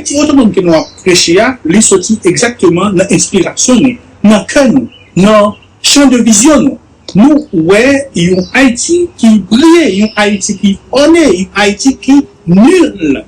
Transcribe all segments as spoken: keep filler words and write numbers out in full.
Ayiti otonòm ke nou ap preche a, li soti egzakteman nan enspirasyon nou, nan kè nou, nan chan de vizyon nou. Nou wè yon Ayiti ki briye, yon Ayiti ki òne, yon Ayiti ki nil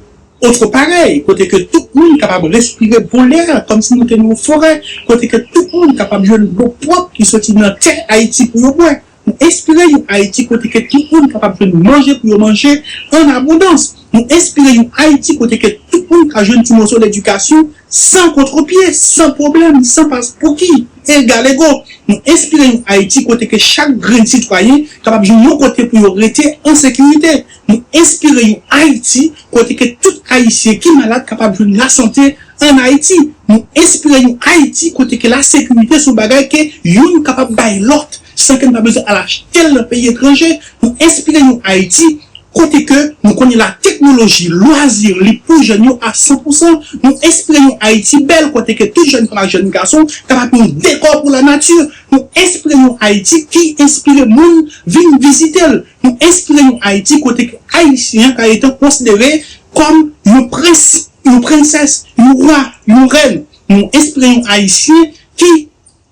otre parèy, kote ke tout moun kapab respire bon lè, kòmsi nou te nan yon forè, kote ke tout moun kapab jwenn dlo pwòp ki soti nan tè Ayiti pou yo bwè. Nou espere yon Ayiti kote ke tout moun kapab jwenn manje pou yo manje an abondans. Nou espere yon Ayiti kote ke tout moun ka jwenn ti moso ledikasyon san kontrepye, san pwoblèm, san paspouki, egal ego. Nou espere yon Ayiti kote ke chak grenn sitwayen kapab jwenn yon kote pou yo rete an sekirite. Nou espere yon Ayiti kote ke tout Ayisyen ki malad kapab jwenn lasante an Ayiti. Nou espere yon Ayiti kote ke lasekirite se yon bagay ke youn kapab bay lòt san ke n pa bezwen al achte l nan peyi etranje. Nou espere yon Ayiti kote ke nou konnen lateknoloji, lwazi, li pou jèn yo a san pou san. Nou espere yon Ayiti bèl kote ke tout jèn fanm ak jèn gason kapab yon dekò pou lanati. Nou espere yon Ayiti ki enspire moun vin vizite l. Nou espere yon Ayiti kote ke Ayisyen an ka rete konsidere kòm yon prens, yon prensès, yon wa, yon rèn. Nou espere yon Ayisyen ki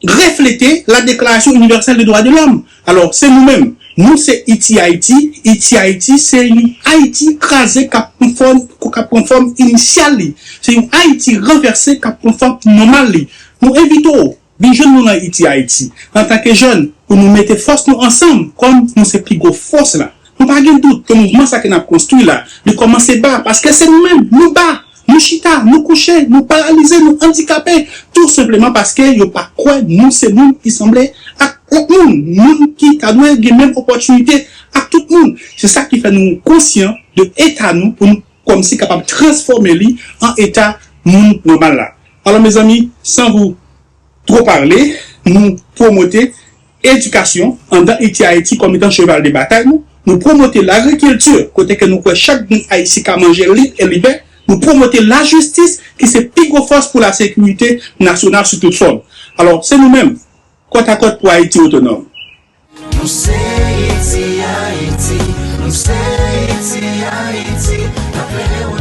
reflete la Déclaration Universelle des Droits de l'Homme. Alò, se nou menm. Nou se Iti Ayiti. Iti Ayiti se yon Ayiti kraze k ap pran fòm, k ap pran fòm inisyal li. Se yon Ayiti ranvèse k ap pran fòm nòmal li. Nou envite w vin jwenn nou nan Iti Ayiti, antanke jèn, pou nou mete fòs nou ansanm, kòm nou se pi gwo fòs la. Nou pa gen dout ke mouvman sa ke n ap konstwi la, li kòmanse ba, paske se nou menm, nou ba, nou chita, nou kouche, nou paralize, nou andikape, tou senpleman paske yo pa kwè nou se moun ki sanble ak lòt moun, moun ki ta dwe gen menm opòtinite ak tout moun. Se sa ki fè nou konsyan de eta nou pou nou kòmsi kapab transfòme li an eta moun nòmal la. Alò, mezanmi, san vous trop parler, nou pwomote edikasyon anndan Iti Ayiti kòm etan cheval de batay nou. Nou pwomote lagrikilti, kote ke nou kwè chak grenn Ayisyen ka manje lib e libè. Nou pwomote lajistis, ki se pi gwo fòs pou lasekirite nasyonal sou tout fòm. Alò, se nou menm, kòtakòt pou Ayiti otonòm. Nou se Iti Ayiti, nou se Iti Ayiti, n ap leve